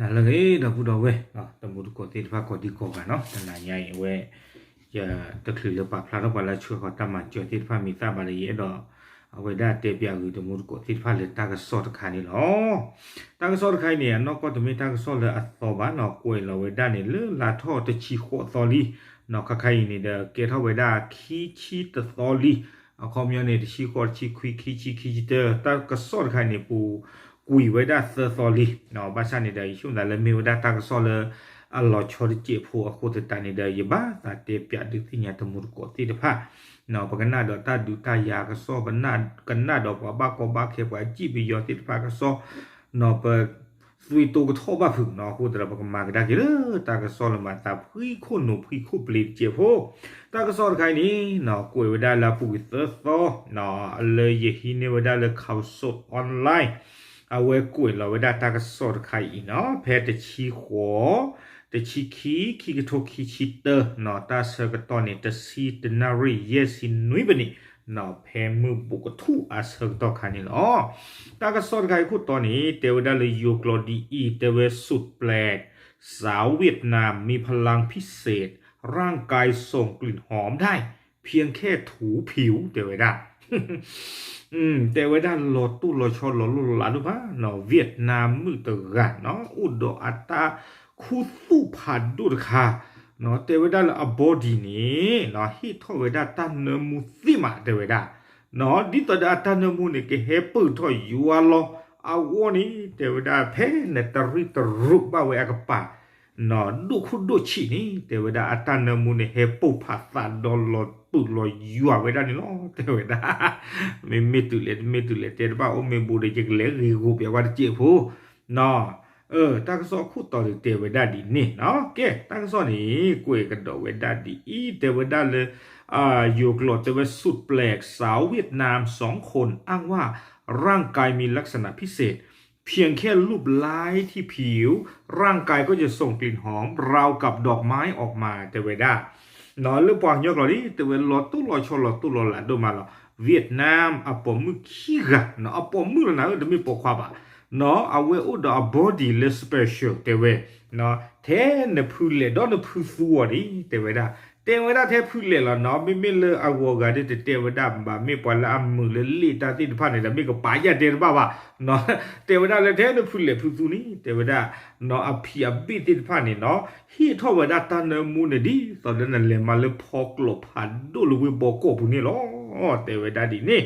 နၤလၢအဂ့ၤ ဒီပုၢ်ဒီဝဲၢ် တမူတကိးသ့ၣ်တဖၣ်ကိးဒံကိးဂၤနီၤ, တနၤညါအံၤအဝဲ ယတချုးလၢပာ်ဖျါထီၣ်ပှၤလၢဆှၢဃီၤတၢ်မၤစၢၤသ့ၣ်တဖၣ်မံၤသၣ်ဘၣ်ဒီး ယအဲၣ်ဒိး အဝဲဒၣ်တဲပၠးဂုာ်တမူတကိးသ့ၣ်တဖၣ်လၢတၢ်ကစီၣ်တခါန့ၣ်လီၤ. တၢ်ကစီၣ်တခါအံၤန့ၣ် အနီၢ်ကီၢ်တမ့ၢ်တၢ်ကစီၣ်လၢအသီဘၣ်နီၤ, ကွဲးလီၤဝဲဒၣ်န့ၣ်လၢလါထီၣ်တဆံဃိးသီလံ, ခါခါအံၤန့ၣ်ဒီး ကဲထီၣ်ဝဲဒၣ်ခံဆံတသီလံ, အခီပညီန့ၣ် တဆံဃိး တဆံခွံ ခံဆံ ခံဆံတၢ တၢ်ကစီၣ်တခါအံၤန့ၣ် ပူၤကွံာ်ဝဲဒၣ်သၢသီလံ, ဘၣ်ဆၣ်န့ၣ်ဒီး ယဆိကမိၣ်သးလၢမ့ၢ်ဝဲဒၣ်တၢ်ကစီၣ်လၢ အလီၤဆီတစဲးဖိအဃိသတးန့ၣ်ဒီး ယဘၣ်သးတဲပၠးဒုးသ့ၣ်ညါတမူတကိးသ့ၣ်တဖၣ်, ပကနၣ်ဒီးတၢ်ဒုးတၢ်ယၤကစီၣ် ပကနၣ်ဒီးပှၤဘၣ်ကီဘၣ်ခဲ ပှၤစံၣ်ပယီၤသ့ၣ်တဖၣ်ကစီၣ်, ပသွံၣ်တိကထီၣ်ဘၣ်ဖုးနီၤ, အဃိသတးဒီး ပကမၤကဒါက့ၤလၢတၢ်ကစီၣ်လၢမၤသးဖှံခိၣ်နူာ်ဖှံခိၣ်ပျ့ၤတစဲးဖိ, တၢ်ကစီၣ်တခါအံၤန့ၣ်နီၤ ကွဲးဝဲဒၣ်လၢအပူၤကွံာ်သၢသီ လၢယဟံးန့ၢ်ဝဲဒၣ်လၢ Khaosod Online အဝဲကွဲးလီၤဝဲဒၣ်တၢ်ကစီၣ်တခါအံၤနီၤ ဖဲတဆံဃိး တဆံခံ ခံကထိခံဆံတၢနီၤ, တၢ်ဆၢကတီၢ်န့ၣ် တဆံတနၣ်ရံၣ် ယဲၢ်ဆံနွံပနံးနီၤ, ဖဲမုၢ်ဘူးကထူၣ်အဆၢကတီၢ်ခါန့ၣ်လီၤ. တၢ်ကစီၣ်တခါအံၤခိၣ်တီန့ၣ် တဲဝဲဒၣ်လၢယိၤကျိာ်ဒ်အံၤ, တဲဝဲ สุดแปลก สาวเวียดนามมีพลังพิเศษ ร่างกายส่งกลิ่นหอมได้ เพียงแค่ถูผิว တဲဝဲဒၣ် တဲဝဲဒၣ်လီၤတိၢ်လီၤဆီလီၤလိၢ်လီၤလးဒိၣ်မးနီၤ, ဝ့ၢ်နၢမုၣ်တဂၤနီၤ အိၣ်ဒီးအတၢ်ခူသူၣ်ဖးဒိၣ်တခါ, တဲဝဲဒၣ်လၢအ body န့ၣ် ဟ့ၣ်ထီၣ်ဝဲဒၣ်တၢ်နၢမူသ့ၣ်မး တဲဝဲဒၣ်, ဒ်သိးဒီးအတၢ်နၢမူန့ၣ် ကဟဲပၢၢ်ထီၣ်ယွၤလီၤအဂီၢ်န့ၣ် တဲဝဲဒၣ် ဖဲနတရံၣ်တရူးဘၣ်ဝဲအကပၤ ဒိၣ်ခိၣ်ဒိၣ်ဆံးန့ၣ် တဲဝဲဒၣ်အတၢ်နၢမူန့ၣ် ဟဲပိၢ်ဖးသးဒီးလီၤပၢၢ်လီၤယွၤဝဲဒၣ်န့ၣ်လီၤ တဲဝဲဒၣ်, မ့မ့ၢ်တုၤလဲၣ်တမ့ၢ်တုၤလဲၣ် တဲတဘၣ်အိၣ်မ့ၢ်ဘူးဒီး ယကလဲၤဂ့ၤဂီၤပျးဝဲတစဲးဖိနီၤ, တၢ်ကစီၣ်ခိၣ်တီဒီးတဲဝဲဒၣ်ဒ်န့ၣ်နီၤ, ကဲ တၢ်ကစီၣ်န့ၣ် ကွဲးကဒီးဝဲဒၣ်ဒ်အံၤ တဲဝဲဒၣ်လၢ ယိၤကျိာ်တဲဝဲ สุดแปลก สาวเวียดนามสองคนอ้างว่าร่างกายมีลักษณะพิเศษ เพียงแค่ลูบไล้ที่ผิว ร่างกายก็จะส่งกลิ่นหอมราวกับดอกไม้ออกมา တဲဝဲဒၣ် လၢပှၤကညီကျိာ်န့ၣ် တဲဝဲလီၤတိၢ်လီၤဆီလီၤတိၢ်လီၤလးဒိၣ်မးလီၤ, ဝ့ၢ်နၢအပိာ်မုၣ်ခံဂၤနီၤ, အပိာ်မုၣ်လီၤနၤဧၢ တမ့ၢ်ပိာ်ခွါဘၣ်နီၤ, အဝဲအိၣ်ဒီးအ body လၢ special တဲဝဲ ထဲနဖုလဲၣ်ဒီးနဖုသူအီၤန့ၣ် တဲဝဲဒၣ်, တဲဝဲဒၣ်ထဲဖုလဲၣ်လီၤနီၤ, မ့မ့ၢ်လၢအဂီၤဂၤဒ်တတဲဝဲဒၣ်ဘၣ်, မ့ၢ်ပှၤလၢအမုာ်လၢလ့ၣ်တၢ်သ့ၣ်တဖၣ်န့ၣ်ဒီး မ့ၢ်ကပာ်ယၢ်တဲတဘၣ်ဘၣ်နီၤ, တဲဝဲဒၣ်လၢထဲနဖုလဲၣ်ဖုသူန့ၣ် တဲဝဲဒၣ်နီၤ, အဖံးအဘ့ၣ်သ့ၣ်တဖၣ်န့ၣ်နီၤ, ဟ့ၣ်ထီၣ်ဝဲဒၣ်တၢ်နၢမူန့ၣ် ဒ်သိးလၢနလဲၤမၤလၢဖီကျိးဖးဒိၣ်လၢဝ့ၢ်ဘီကီၢ်ပူၤန့ၣ်လီၤ, တဲဝဲဒၣ်ဒ်န့ၣ်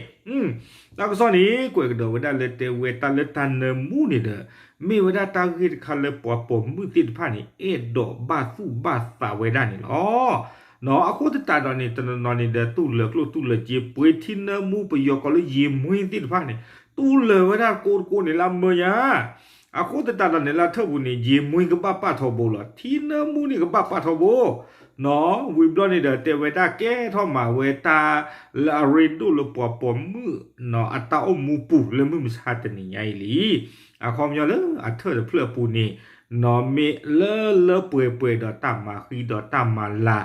တၢ်ကစီၣ်န့ၣ် ကွဲးကဒီးဝဲဒၣ်လၢတဲဝဲတၢ်လၢတၢ်နၢမူန့ၣ်ဒီး မ့ၢ်ဝဲဒၣ်တၢ်ဂ့ၢ်တခါလၢပှၤပိာ်မုၣ်သ့ၣ်တဖၣ်န့ၣ် အဲၣ်ဒိးဘၣ်သူၣ်ဘၣ်သးဝဲဒၣ်န့ၣ်လီၤ. အဃိသတးဒီးန့ၣ် တနီၤနီၤန့ၣ်ဒီး တူၢ်လၢာ်ကျိၣ်တူၢ်လၢာ်စ့ ပှ့ၤထံနၢမူ ပယီၤကိးလၢယံၤမှ့သ့ၣ်တဖၣ်န့ၣ် တူၢ်လၢာ်ဝဲဒၣ်ကိးတကိးန့ၣ်လၢအမၢယါ အဃိသတးဒီးန့ၣ်လၢထၢၣ်ပူၤန့ၣ် ယံၤမှ့ကဘၣ်ပာ်ထီဘိလီၤ. ထံနၢမူန့ၣ်ကဘၣ်ပာ်ထီဘိ နီၤ ဝံၤဘျီန့ၣ်ဒီး တဲဝဲဒၣ်ကဲထီၣ်မးဝဲတၢ်လၢအရ့ဒိၣ်လၢပှၤပိာ်မုၣ်နီၤ အတၢ်အိၣ်မူပူၤလၢမုၢ်မဆါတနံၤညါအံၤလံ. အခီပညီလၢအထၢၣ်တဖျၢၣ်အပူၤန့ၣ် နီၤ မ့ၢ်လၢလၢပှဲၤပှဲၤဒီးတၢ်မၤဃံဒီးတၢ်မၤလၤ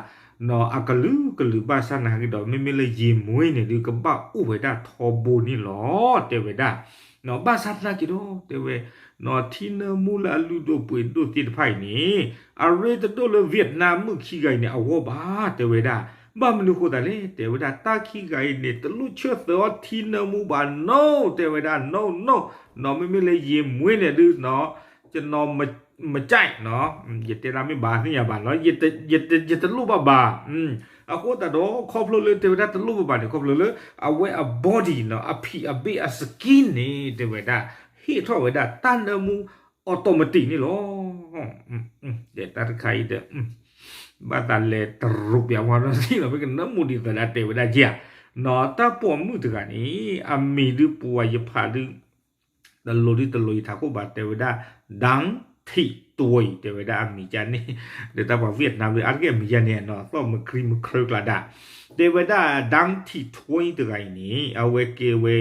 နီၤ အကလုာ်ကလုာ်ဘၣ်ဆၣ်နာ်က့ဒီး မ့မ့ၢ်လၢယံၤမှ့န့ၣ်ဒုး ကဘၣ်အိၣ်ဝဲဒၣ်ထီဘိန့ၣ်လီၤ တဲဝဲဒၣ် နီၤ ဘၣ်ဆၣ်သနာ်က့ဒီး တဲဝဲ နီၤ ထံနၢမူလၢအလုၢ်ဒိၣ်ပှ့ၤဒိၣ်သ့ၣ်တဖၣ်အံၤန့ၣ် အရ့တဒိၣ်လၢ Vietnam မုၣ်ခံဂၤအံၤန့ၣ် အဂီၢ်ဘၣ် တဲဝဲဒၣ်. ဘၣ်မနုၤဃိသးလဲၣ် တဲဝဲဒၣ် တၢ်ခံဂၤအံၤန့ၣ် တလိၣ်ဆၢသၢအီၤထံနၢမူဘၣ် no တဲဝဲဒၣ် no no နီၤ မ့မ့ၢ်လၢယံၤမှ့န့ၣ်ဒုး နီၤ ကျွန်တော်မကြိုက် နီၤ ယတဲဒၣ်မ့ၢ်ဘၣ်သ့ၣ်ညါဘၣ်နီၤ ယတလိၣ်ဘၣ်ဘၣ် အဃိသတးဒီး ခီဖျိလၢတဲဝဲဒၣ်တလိၣ်ဘၣ်ဘၣ်န့ၣ် ခီဖျိလၢ အဝဲအ body နီၤ အဖံးအဘ့ၣ်အ skin န့ၣ် တဲဝဲဒၣ် ဟ့ၣ်ထီၣ်ဝဲဒၣ်တၢ်နၢမူ automatic န့ၣ်လီၤ. တၢ်တခါအံၤဒီး ဘၣ်သးလဲၤတရူးပျးဝဲနီၤ မ့ၢ်ကနၢမူဒ်သိးဒၣ်တဲဝဲဒၣ်က့ဧါ နီၤ တၢ်ပိာ်မုၣ်တဂၤန့ၣ် အမံၤဒုးပှၤယဖးဒုး တလိၤဒုးတလိၤယထးခိၣ်ဘၣ် တဲဝဲဒၣ် Dang Thi Tuoi တဲဝဲဒၣ်အမံၤကန့ၣ် ဒီးတၢ်ပှၤ Vietnam လၢအါတက့ၢ်အမံၤယါန့ၣ်နီၤ သီၣ်မုခရံမုခရၢကျါဒၣ် တဲဝဲဒၣ် Dang Thi Tuoi တဂၤအံၤန့ၣ် အဝဲကဲဝဲ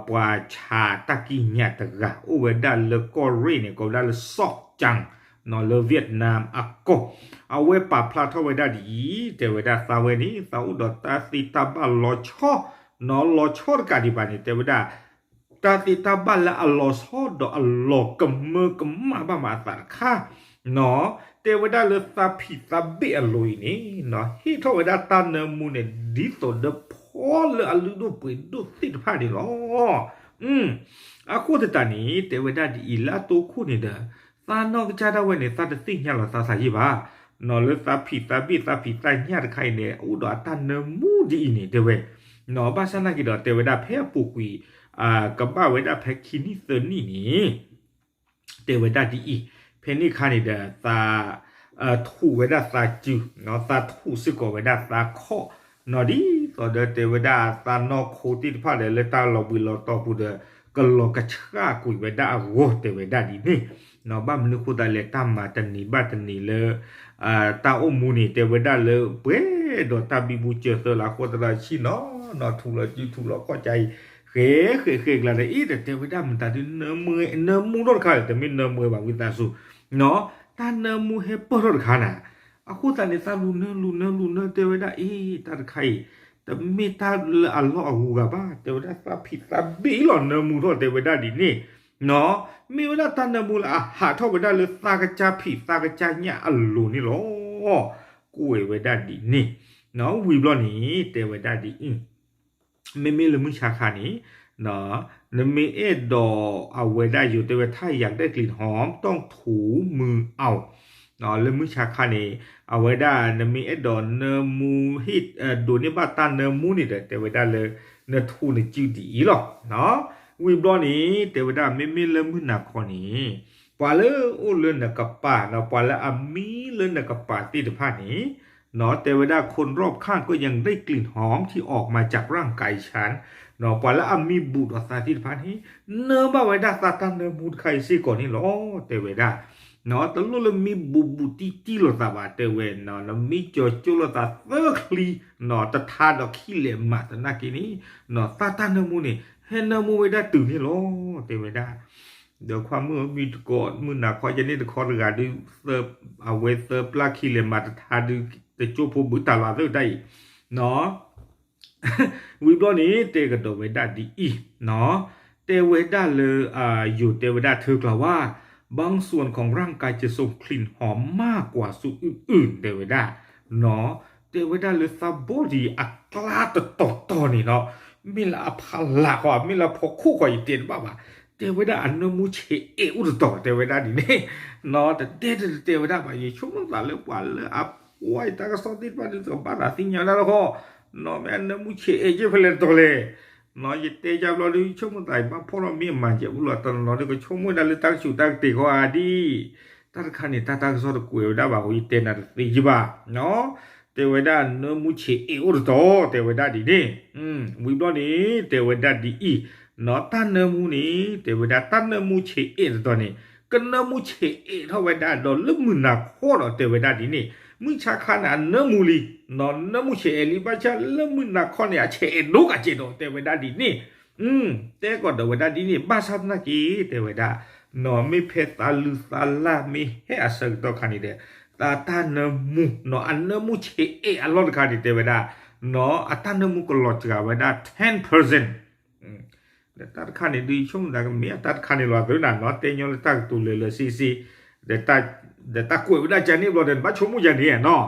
ပှၤဆးတၢ်ကံးညာ်တဂၤ အိၣ်ဝဲဒၣ်လၢကီၢ်ရ့ၣ်န့ၣ် ကိးဝဲဒၣ်လၢ Sóc Trăng နီၤ လၢ Vietnam အကီၢ် အဝဲပာ်ဖျါထီၣ်ဝဲဒၣ်ဒ်အံၤ တဲဝဲဒၣ်သးဝဲန့ၣ် သးအိၣ်ဒီးတၢ်သ့တၢ်ဘၣ်လီၤဆီ နီၤ လီၤဆီတကးဒံးဘၣ်န့ၣ် တဲဝဲဒၣ် တၢ်သ့တၢ်ဘၣ်လၢအလီၤဆီဒီးအလီၤကမၢကမၣ်ဘၣ်မးအသးတခါ, တဲဝဲဒၣ်လၢသးဖံးသးဘ့ၣ်အလိၤအံၤန့ၣ် ဟ့ၣ်ထီၣ်ဝဲဒၣ်တၢ်နၢမူန့ၣ် ဒ်သိးဒီးဖီလၢအလုၢ်ဒိၣ်ပှ့ၤဒိၣ်သ့ၣ်တဖၣ်န့ၣ်လီၤ. အဃိသတးန့ၣ် တဲဝဲဒၣ်ဒ်အံၤ လၢအတိခိၣ်န့ၣ်ဒီး သးနီၢ်ကစၢ်ဒၣ်ဝဲန့ၣ် သးတသ့ၣ်ညါလီၤသးသးယံၣ်ဘၣ်, လၢသးဖံးသးဘ့ၣ်သးဖံးသးညၣ်တခါအံၤန့ၣ် အိၣ်ဒီးအတၢ်နၢမူဒ်အံၤန့ၣ် တဲဝဲ, ဘၣ်ဆၣ်နာ်က့ဒီး တဲဝဲဒၣ်ဖဲအပူၤကွံာ် ကဘၣ်ဝဲဒၣ်ဖဲခံနံၣ်သၢနံၣ်န့ၣ် တဲဝဲဒၣ်ဒ်အံၤ, ဖဲန့ၣ်အခါန့ၣ်ဒီး သး ထူးဝဲဒၣ်သးစု, သးထူးစ့ၢ်ကီးဝဲဒၣ်သးခီၣ်, ဒ်သိးဒီးတဲဝဲဒၣ်သးနီၢ်ခိသ့ၣ်တဖၣ်ဒီး လၢတၢ်လီၤဘှံးလီၤတီၤပူၤဒီး ကလီၤကဆှၣ်ကွံာ်ဝဲဒၣ်အဂီၢ် တဲဝဲဒၣ်ဒ်န့ၣ်, ဘၣ်မနုၤအဃိသတးလဲၣ် တၢ်မၤတနံၤဘၣ်တနံၤလၢ တၢ်အိၣ်မူန့ၣ် တဲဝဲဒၣ်လၢပှဲၤဒီးတၢ်ဘံဘူစၢၤသၢလၢအဃိသတးဒီး ဆံၣ်နီၤနီၤထူးလီၤစုထူးလီၤခီၣ်ကါအံၤ ဃဲဃဲဃဲကျါဒီး အ့ၣ်ဒီးတဲဝဲဒၣ်မတၤဒု နၢမူထီၣ်တခါဒီး တမ့ၢ်နၢမူဘၣ်ဝံသးစူၤ, တၢ်နၢမူဟဲပၢၢ်ထီၣ်တခါနၤ, အဃိသတးန့ၣ် သးလူၤနၢလူၤနၢလူၤနၢ တဲဝဲဒၣ် အ့ၣ် တၢ်တခါအံၤ တမ့ၢ်တၢ်လၢအလီၢ်အဂုၤအဂၤဘၣ်, တဲဝဲဒၣ်သးဖံးသးဘ့ၣ်လီၤနၢမူထီၣ် တဲဝဲဒၣ်ဒ်န့ၣ်, မ့ၢ်ဝဲဒၣ်တၢ်နၢမူလၢအဟးထီၣ်ဝဲဒၣ်လၢသးကစၢ်ဖံးသးကစၢ်ညၣ်အလိၤန့ၣ်လီၤ. ကွဲးဝဲဒၣ်ဒ်န့ၣ်, ဝံၤဘျီန့ၣ် တဲဝဲဒၣ်ဒ်အံၤ, မ့မ့ၢ်လၢမုၢ်ဆါခါန့ၣ် နမ့ၢ်အဲၣ်ဒိးအဝဲဒၣ်ယိၤတဲဝဲ ถ้าอยากได้กลิ่นหอมต้องถูมือเอา လၢမုၢ်ဆါခါန့ၣ် အဝဲဒၣ်နမ့ၢ်အဲၣ်ဒိးနၢမူ ဟ့ၣ်ဒိးန့ၢ်ဘၣ်တၢ်နၢမူန့ၣ်ဒီး တဲဝဲဒၣ်လၢ နထူးနစုဒ်အံၤလီၤ. ဝံၤဘျီန့ၣ် တဲဝဲဒၣ်မ့မ့ၢ်လၢမုၢ်နၤခီန့ၣ် ပှၤလၢအိၣ်လၢနကပၤ ပှၤလၢအမံလၢနကပၤသ့ၣ်တဖၣ်န့ၣ် တဲဝဲဒၣ် คนรอบข้างก็ยังได้กลิ่นหอมที่ออกมาจากร่างกายฉัน ပှၤလၢအမံဘူးဒီးသးသ့ၣ်တဖၣ်န့ၣ် နၢဘၣ်ဝဲဒၣ်သးတၢ်နၢမူတခါအံၤစ့ၢ်ကီးန့ၣ်လီၤ တဲဝဲဒၣ်. တလိၣ်လၢမံဘူးဘူးတံၢ်တံၢ်လိာ်သးဘၣ် တဲဝဲ, နမံကၠီၤကၠိလိာ်သးသၢချံ တထါဒီးခံလဲးမးသနာ်က့န့ၣ် သးတၢ်နၢမူန့ၣ် ဟဲနၢမူဝဲဒၣ်တုၤန့ၣ်လီၤ တဲဝဲဒၣ်. ဒီးခွါမုၣ်မံတကိး မုၢ်နၤခီယဲန့ၣ်တခီတဂၤဒုး အဝဲသၢပျၢ်ခံလဲးမးတထါဒုး တကၠိဖိဘုတၢ်လီၤသၢတၢ်အံၤ ဝံၤဘျီန့ၣ် တဲကဒီးဝဲဒၣ်ဒ်အံၤ, တဲဝဲဒၣ်လၢ ယိၤတဲဝဲဒၣ် เธอกล่าวว่า บางส่วนของร่างกายจะส่งกลิ่นหอมมากกว่าส่วนอื่น တဲဝဲဒၣ်, တဲဝဲဒၣ်လၢသးဘီဒံးအကျါတတီၤတီၤန့ၣ်နီၤ, မ့ၢ်လၢအဖီလာ်ဃီ မ့ၢ်လၢအဖီခိၣ်ဃီ ယတဲတဘၣ်ဘၣ်, တဲဝဲဒၣ်အနၢမူဆဲးအဲးအိၣ်တတီၤ တဲဝဲဒၣ်ဒ်န့ၣ်, တတဲတတဲဝဲဒၣ်ဘၣ် ယဆိကမိၣ်သးလၢပှၤလၢအကွၢ်ယတၢ်ကစီၣ်သ့ၣ်တဖၣ်ဒုး ကဘၣ်သးသ့ၣ်ညါဝဲဒၣ်လၢဃီ, နီၤ မ့ၢ်အနၢမူဆဲးအဲးကဲဖဲလဲၣ်တတီၤလဲၣ်, နီၤ ယတဲယါဘျီဒုး ဆိကမိၣ်သးယဘၣ်ဖီၣ်ထီၣ်မ့ၢ်အမၤယဲၢ်ပူၤလီၤ တနီၤနီၤဒုး ကဆိကမိၣ်ဝဲဒၣ်လၢတၢ်ကဆူးတၢ်ကတ့ၢ်ဃီဧါဒ်, တၢ်တခါန့ၣ် တၢ်တၢ်ကစီၣ်တကွဲးဝဲဒၣ်ဘၣ်ဃိ ယတဲနၤတသ့ယံၣ်ဘၣ်, တဲဝဲဒၣ်နၢမူဆဲးအဲးအိၣ်တတီၤ တဲဝဲဒၣ်ဒ်န့ၣ်, ဝံၤဘျီန့ၣ် တဲဝဲဒၣ်ဒ်အံၤ, နီၤ တၢ်နၢမူန့ၣ် တဲဝဲဒၣ်တၢ်နၢမူဆဲးအဲးတတီၤန့ၣ် ကနၢမူဆဲးအဲးထီၣ်ဝဲဒၣ်ဒီးလၢမုၢ်နၤခီဒီး တဲဝဲဒၣ်ဒ်န့ၣ်, မုၢ်ဆါခါန့ၣ် အနၢမူလံ, နီၤ နၢမူဆဲးအဲးလံ ဘၣ်ဆၣ်လၢမုၢ်နၤခီန့ၣ် အဆဲးအဲးဒိၣ်ကးကဲးဒီး တဲဝဲဒၣ်ဒ်န့ၣ်, တဲကဒီးဝဲဒၣ်ဒ်န့ၣ် ဘၣ်ဆၣ်သနာ်က့ တဲဝဲဒၣ်, နီၤ မ့ၢ်ဖဲသးလုၢ်သးလၢ်မ့ၢ်ဟဲအဆၢကတီၢ်ခါန့ၣ်ဒီး သးတၢ်နၢမူ နီၤ အနၢမူဆဲးအဲးအလီၢ်တခါန့ၣ် တဲဝဲဒၣ်, နီၤ အတၢ်နၢမူကလီၤစှၤဝဲဒၣ် ten percent ဒီးတၢ်တခါန့ၣ်ဒုး ယဆိကမိၣ်သးကမ့ၢ်အတၢ်တခါန့ၣ်လီၤသၢနၤနီၤ တဲညီလၢတၢ်ကတိၤလၢာ်လၢာ်ဆ့ဆ့, ဒီးတၢ်ကွဲးဝဲဒၣ်ကန့ၣ်ဘျီဒီး နဘၣ်ဆိကမိၣ်ယၤန့ၣ်နီၤ,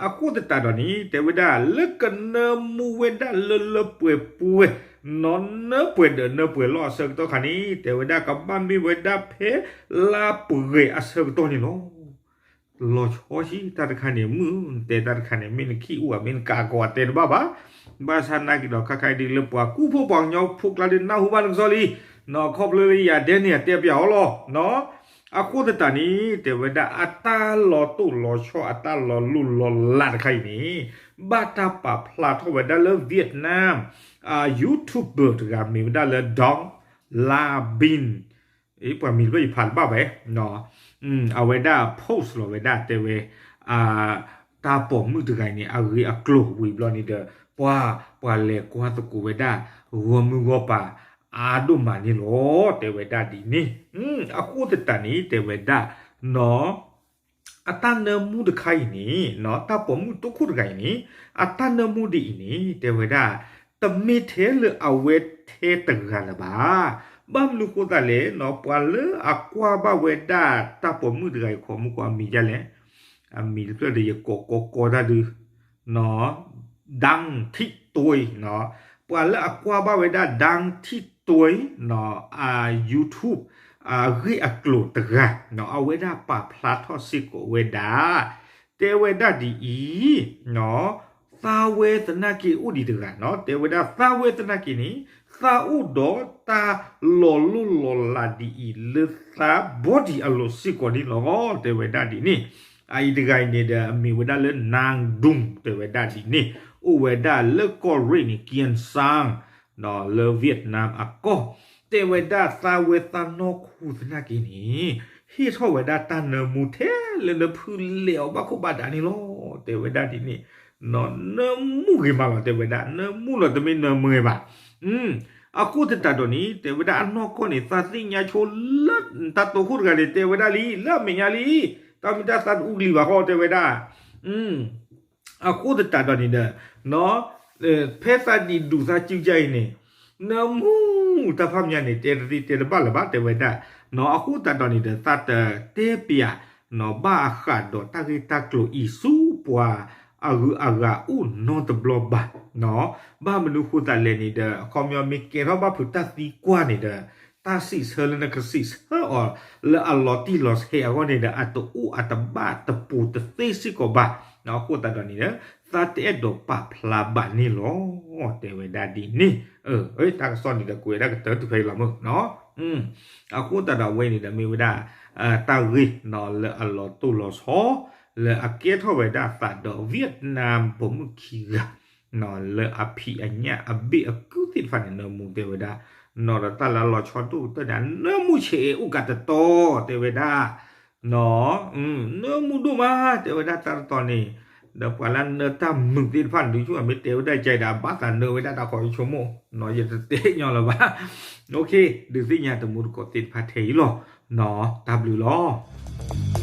အဃိသတးဒီးန့ၣ် တဲဝဲဒၣ်လၢကနၢမူဝဲဒၣ်လၢလၢပှဲၤပှဲၤ, နီၤ နၢပှဲၤဒီးနၢပှဲၤလီၤအဆၢကတီၢ်ခါန့ၣ် တဲဝဲဒၣ်ကဘၣ်မ့ၢ်ဝဲဒၣ်ဖဲလါပှဲၤအဆၢကတီၢ်န့ၣ်လီၤ. လီၤဆီဆံး တၢ်တခါန့ၣ် မုၢ်တဲတၢ်တခါန့ၣ် မ့ၢ်နခံအိၣ်ဧါ မ့ၢ်နကးကီးဧါ တဲတဘၣ်ဘၣ်, ဘၣ်ဆၣ်နာ်က့ဒီး ခါခါအံၤဒုးလၢပှၤကူၣ်ဖိပှၤကညီဖိကျါဒုး နၢ်ဟူဘၣ်နကစီၣ်လံ, နီၤ ခီဖျိလၢယၤဒဲန့ၣ် အတဲပျးအီၤလီၤ, နီၤ အဃိသတးန့ၣ် တဲဝဲဒၣ်အတၢ်လီၤတိၢ်လီၤဆီ အတၢ်လီၤလိၢ်လီၤလးတခါအံၤန့ၣ် ဘၣ်တၢ်ပာ်ဖျါထီၣ်ဝဲဒၣ်လၢ Vietnam အ YouTuber တဂၤ မ့ၢ်ဝဲဒၣ်လၢ Dong La Bin ပှၤမံၤတဖၣ်ယဖးတဘၣ်ဘၣ်, အဝဲဒၣ် post လီၤဝဲဒၣ်တဲဝဲ တၢ်ပိာ်မုၣ်တဂၤအံၤန့ၣ် အဂ့ၢ်အကျိၤဝံၤဘျီန့ၣ်ဒီး ပှၤ ပှၤလဲၤကွၢ်သကိးဝဲဒၣ် ဂီၢ်မုၢ်ဂီၢ်ပၤအါဒိၣ်မးန့ၣ်လီၤ တဲဝဲဒၣ်ဒ်န့ၣ်, အဃိသတးန့ၣ် တဲဝဲဒၣ် နီၤ အတၢ်နၢမူတခါအံၤန့ၣ် နီၤ တၢ်ပိာ်မုၣ်တိခိၣ်တဂၤအံၤန့ၣ် အတၢ်နၢမူဒ်အံၤန့ၣ် တဲဝဲဒၣ် တမ့ၢ်ထဲလၢအဝဲထဲတဂၤလၢၤဘၣ်. ဘၣ်မနုၤဃိသတးလဲၣ်, ပှၤလၢအကွၢ်ဘၣ်ဝဲဒၣ်တၢ်ပိာ်မုၣ်တဂၤအံၤ ခိးမုၢ်ကီးအမံၤဒ်လဲၣ်, အမံၤတဖျၢၣ်ဒီးယကိးကိးကိးတၢ်ဒုး ဒၢထံတွဲ, ပှၤလၢအကွၢ်ဘၣ်ဝဲဒၣ် ဒၢထံတွဲ အ YouTube အဂ့ၢ်အကျိၤတဂၤ, အဝဲဒၣ်ပာ်ဖျါထီၣ်စ့ၢ်ကီးဝဲဒၣ်, တဲဝဲဒၣ်ဒ်အံၤ, သးဝဲသနာ်က့အိၣ်ဒံးတဂၤ, တဲဝဲဒၣ်သးဝဲသနာ်က့န့ၣ် သးအိၣ်ဒီးတၢ်လီၤလိၢ်လီၤလးဒ်အံၤ လၢသး body အလိၤစ့ၢ်ကီးန့ၣ်လီၤ. တဲဝဲဒၣ်ဒ်န့ၣ်, အအံၤတဂၤအံၤန့ၣ်ဒီး အမ့ၢ်ဝဲဒၣ်လၢ နၢင်းဒူၣ် တဲဝဲဒၣ်ဒ်န့ၣ်, အိၣ်ဝဲဒၣ်လၢကီၢ်ရ့ၣ်န့ၣ် ကံစၢၣ် လၢ Vietnam အကီၢ်, တဲဝဲဒၣ်သးဝဲသးနီၢ်ခိသနာ်က့န့ၣ် ဟ့ၣ်ထီၣ်ဝဲဒၣ်တၢ်နၢမူထဲလၢနဖုလဲၤအီၤဘၣ်ခိၣ်ဘၣ်ဒါန့ၣ်လီၤ. တဲဝဲဒၣ်ဒ်န့ၣ်, နၢမူဂ့ၤမးလီၤ တဲဝဲဒၣ်, နၢမူလီၤတမ့ၢ်နၢမူဂ့ၤဘၣ်. အဃိသတးဒီးန့ၣ် တဲဝဲဒၣ်အနီၢ်ကီၢ်န့ၣ် သးသ့ၣ်ညါဆိလၢ တၢ်တိာ်ခိၣ်တဂၤန့ၣ် တဲဝဲဒၣ်လံ လၢအမဲာ်ညါလံ, တၢ်မ့ၢ်တၢ်သးတအူကလံၤဘၣ်ဃီ တဲဝဲဒၣ် အဃိသတးဒီးန့ၣ်ဒီး, ဖဲသးဒံးဒူၣ်သးစုကါအံၤန့ၣ်, နၢမူတၢ်ဖးမၠါန့ၣ် တဲတသ့တဲတဘၣ်လၢၤဘၣ် တဲဝဲဒၣ်, အဃိသတးဒီးန့ၣ်ဒီး သးတတဲပၠး ဘၣ်အဃၣ်ဒီးတၢ်ဂ့ၢ်တၢ်ကျိၤအံၤဆူပှၤအဂုၤအဂၤအိၣ်နီတဘျီဘၣ်. ဘၣ်မနုၤဃိသတးလဲၣ်န့ၣ်ဒီး အခီပညီမ့ၢ်ကဲထီၣ်ဘၣ်ဖုးတၢ်သံကွၢ်န့ၣ်ဒီး တၢ်စံးဆၢလၢနကစံးဆၢအီၤလၢအလီၤတံၢ်လီၤဆဲးအဂီၢ်န့ၣ်ဒီး အတအိၣ်အတဘၣ်တပူၤတသ့စ့ၢ်ကီးဘၣ်. အဃိသတးဒီးန့ၣ်ဒီး သးတအဲၣ်ဒိးပာ်ဖျါဘၣ်န့ၣ်လီၤ. တဲဝဲဒၣ်ဒ်န့ၣ်, တၢ်ကစီၣ်န့ၣ်ဒီးကွဲးဒၣ်ကတၢၢ်တုၤဖဲအံၤလီၤမုၢ်. အဃိသတးဒီးအဝဲန့ၣ်ဒီးမ့ၢ်ဝဲဒၣ် တၢ်ဂ့ၢ်လၢအလီၤတိၢ်လီၤဆီ လၢအကဲထီၣ်ဝဲဒၣ်သးဒီး Vietnam ပိာ်မုၣ်ခံဂၤ လၢအဖံးအညၣ်အဘ့ၣ်အကုၢ်သ့ၣ်တဖၣ်န့ၣ် နၢမူတဲဝဲဒၣ်, နီၢ်ဒီးတၢ်လၢလီၤဆီဒိၣ်ကတၢၢ်န့ၣ် နၢမူဆဲးအိၣ်ကးတတီၤ တဲဝဲဒၣ်, နၢမူဒိၣ်မး တဲဝဲဒၣ်တၢ်တတီၤန့ၣ်, ဒီးပှၤလၢနၢတၢ်မုာ်သ့ၣ်တဖၣ်န့ၣ် ဒုးဆူၣ်အမ့ၢ်တဲဝဲဒၣ်ကဲဒီး အဘၣ်သးနၢဝဲဒၣ်တၢ်ခီယဆိကမိၣ်, ယတတဲညီလၢၤဘၣ်. ဒုးသ့ၣ်ညါတမူတကိးသ့ၣ်တဖၣ်ထဲအံၤလီၤ. တၢ်ဘျုးလီၤ.